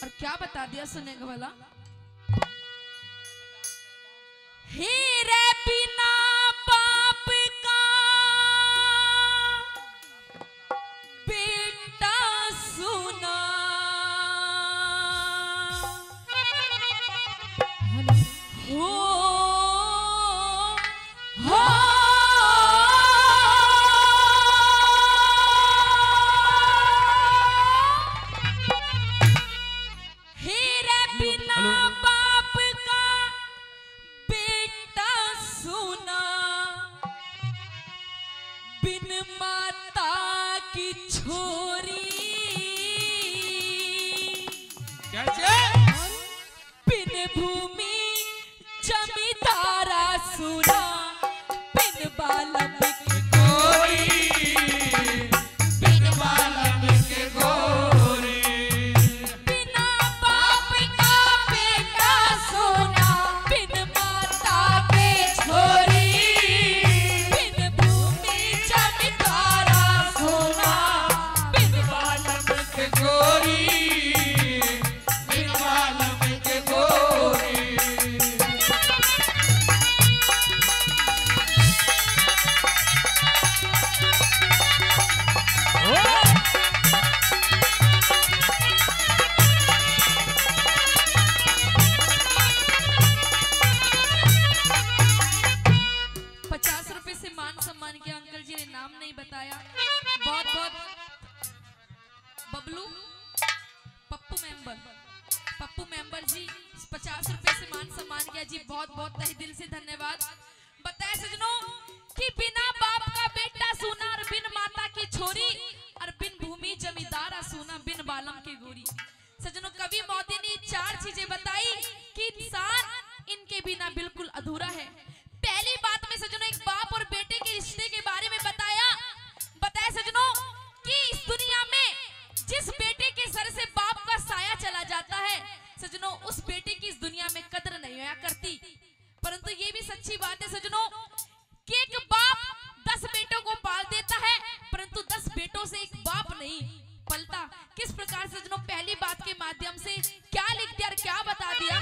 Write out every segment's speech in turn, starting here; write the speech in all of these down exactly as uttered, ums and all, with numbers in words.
और क्या बता दिया सुनेगा भला। हे रे बिना बाप का बेटा सुना। हो, हो। हे रे बिना बाप का बेटा सुना, बिन माता की छोरी। कैसे? बिन भूमि जमींदारा सुना, बिन बालम के गोरी, बिन बालम के गोरी। बिना बाप का बेटा सुना, बिन माता के छोरी, बिन भूमि जमींदारा सुना, बिन बालम के गोरी, बिन बालम के गोरी। पचास रुपए से मान सम्मान किया। अंकल जी ने नाम नहीं बताया। बहुत बहुत बबलू, पप्पू मेंबर, पप्पू मेंबर जी, पचास रुपए से मान सम्मान किया जी। बहुत बहुत तहे दिल से धन्यवाद। बताया सजनों कि बिना बाप का बेटा सुना और बिन माता की छोरी और बिन भूमि जमींदारा सुना, बिन बालम के गोरी। सजनों, कवि महोदय ने चार चीजें बताई कि इंसान इनके बिना बिल्कुल अधूरा है। पहली बात में सजनों एक बाप और बेटे के रिश्ते के बारे में बताया। बताया सजनों कि इस दुनिया में जिस बेटे के सर से बाप का साया चला जाता है सजनों, उस बेटे की इस दुनिया में कदर नहीं होया करती। परंतु ये भी सच्ची बात है सजनों कि एक बाप दस बेटों को पाल देता है, परंतु दस बेटों से एक बाप नहीं पलता। किस प्रकार सजनों, पहली बात के माध्यम से क्या लिख दिया और क्या बता दिया।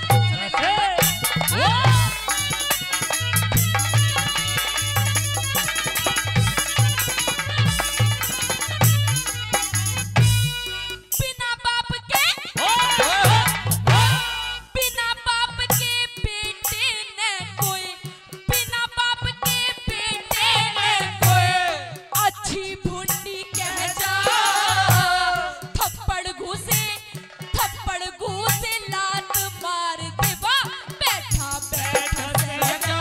बिना बाप के, बिना बाप के बेटे ने कोई, बिना बाप के बेटे ने कोई अच्छी भुंडी कह जा, थप्पड़ घुसे, थप्पड़ घुसे, लात मार दे, वाह, बैठा बैठा सह जा,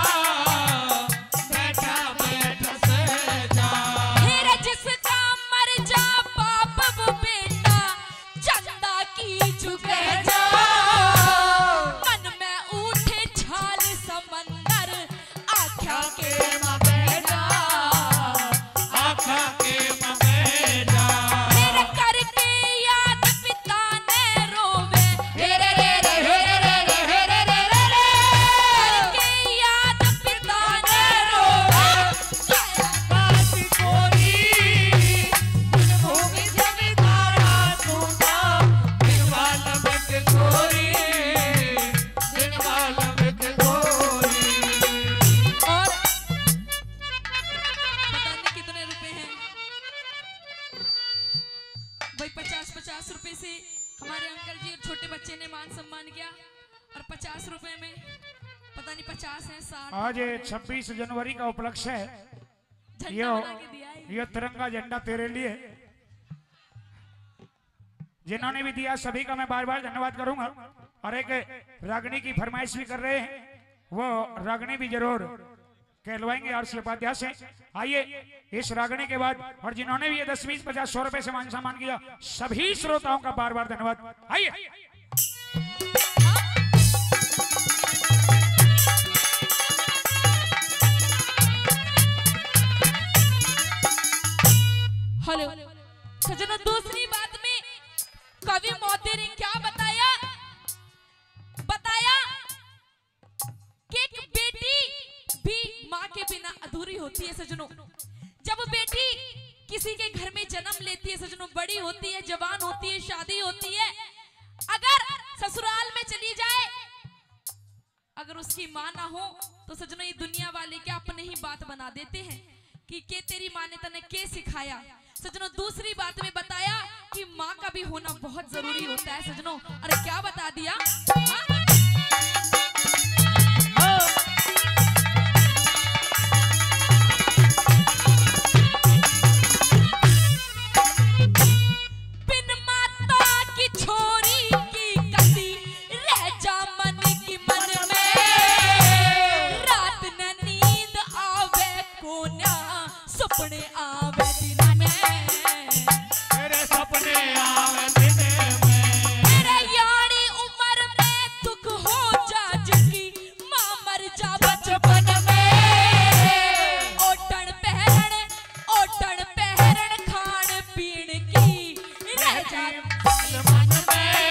बैठा बैठा सह जा। फिर जिसका मर जा बाप वो बेटा, चंदा की झुक जा। मन में उठे छाल समंदर, आख्या के मबेना, आख्या के मबेना। फिर करके याद पिता ने रोवे, हेरे रे रे, हेरे रे रे, हेरे रे रे रे। करके याद पिता ने रोवे, काया काट कोरी, बिन भूमि जमींदारा सुना, बिन बालम के गोरी, बिन बालम के गोरी। और पता नहीं कितने रुपए हैं भाई, पचास पचास रुपए से हमारे अंकल जी और छोटे बच्चे ने मान सम्मान किया। और पचास रुपए में पता नहीं पचास है, साठ। आज छब्बीस जनवरी का उपलक्ष्य है। झंडा ये, बना के दिया है। ये तिरंगा झंडा तेरे लिए। जिन्होंने भी दिया, सभी का मैं बार बार धन्यवाद करूंगा। और एक रागनी की फरमाइश भी कर रहे हैं, वो रागनी भी जरूर कहलवाएंगे आरसी उपाध्याय से। आइए, इस रागनी के बाद, और जिन्होंने भी ये दस, बीस, पचास, सौ रुपए से मान सम्मान किया, सभी श्रोताओं का बार बार धन्यवाद। आइए। हेलो सजनों, दूसरी बात में कवि महोदय ने क्या बताया, बताया कि एक बेटी भी माँ के बिना अधूरी होती है सजनों। जब बेटी किसी के घर में जन्म लेती है सजनों, बड़ी होती है, जवान होती है, शादी होती है, अगर चली जाए, अगर उसकी माँ ना हो, तो सजनों, ये दुनिया वाले क्या अपने ही बात बना देते हैं कि के तेरी माँ ने तन्ने के सिखाया। सजनों, दूसरी बात में बताया कि माँ का भी होना बहुत जरूरी होता है सजनों। अरे क्या बता दिया, हाँ? बिन माता की छोरी की कदी रह जा मन की मन में। रात न नींद आवे कोन्या, सुपने आवे दिन में। तेरे सपने आवे दिन में। तेरे यानी उम्र में दुख हो जा जिसकी, माँ मर जा बचपन में। ओटन पहरण, ओटन पहरण खान पीन की रह जा मन में,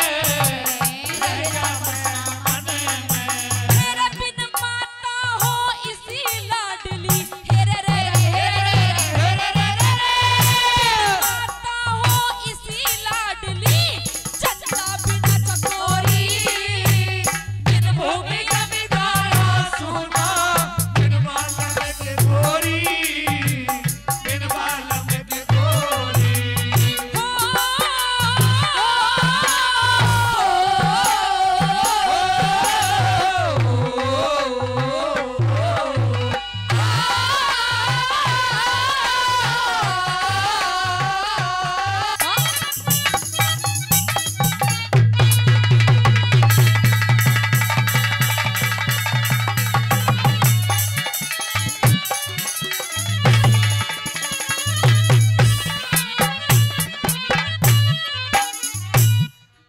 रह जा मन में। तेरे बिन माता हो इसी लाडली, हे रे रे रे, हे रे रे रे, हे रे रे रे। बिन माता हो इसी लाडली, चंदा बिना चकोरी। बिन भूमि जमींदारा सोना, बिन मालम के गोरी, बिन मालम के गोरी।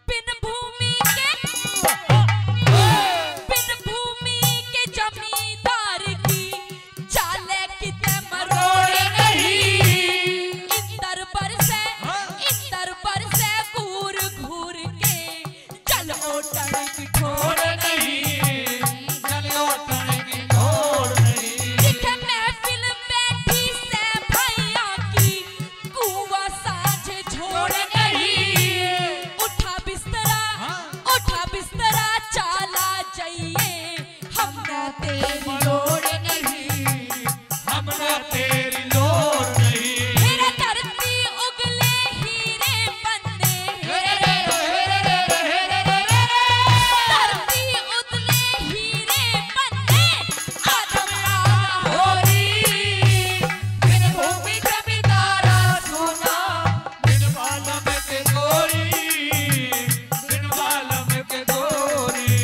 बिन भूमि के, बिन भूमि के जमींदार की चाले किते मरोड़ नहीं। इंदर बरसे, इंदर बरसे घूर घूर के, जल ओटन की ठोड़ नहीं। जल ओटन की ठोड़ नहीं। जिथे महफिल बैठी से भाइयां की, कुआ सांझ छोड़ नहीं। उठा बिस्तरा, हाँ। उठा बिस्तरा, चाला जाइए, हमने तेरी लोड़ नहीं, हमने तेरी लोड़ नहीं। मेरे धरती उगले हीरे बन्ने, धरती उगले हीरे बन्ने, आदम आदम होरी। बिन भूमि जमींदारा सोना, बिन मालम के गोरी, बिन मालम के गोरी।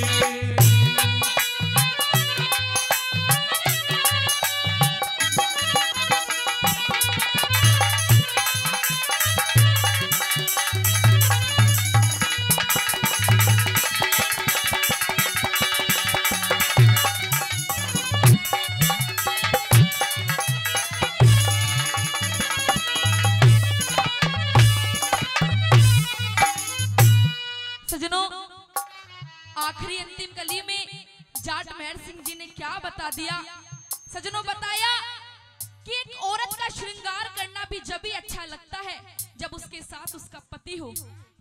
सजनों, आखिरी अंतिम कली में जाट महर सिंह जी ने क्या बता दिया। सजनों, बताया कि एक औरत का श्रृंगार करना भी जब ही अच्छा लगता है जब उसके साथ उसका पति हो।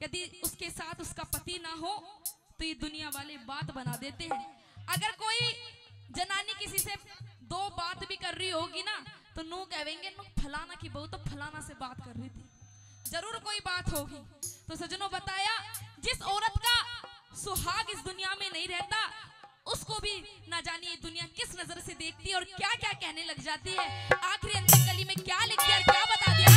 यदि उसके साथ उसका पति ना हो तो ये दुनिया वाले बात बना देते हैं। अगर कोई जनानी किसी से दो बात भी कर रही होगी ना, तो नू कहेंगे, "नू फलाना की बहू तो फलाना से बात कर रही थी।" जरूर कोई बात होगी। तो सजनों, बताया, जिस औरत का सुहाग इस दुनिया में नहीं रहता, उसको भी ना जानिए दुनिया किस नजर से देखती है और क्या-क्या कहने लग जाती है। आखिरी अंतिम कली में क्या लिख दिया और क्या बता दिया।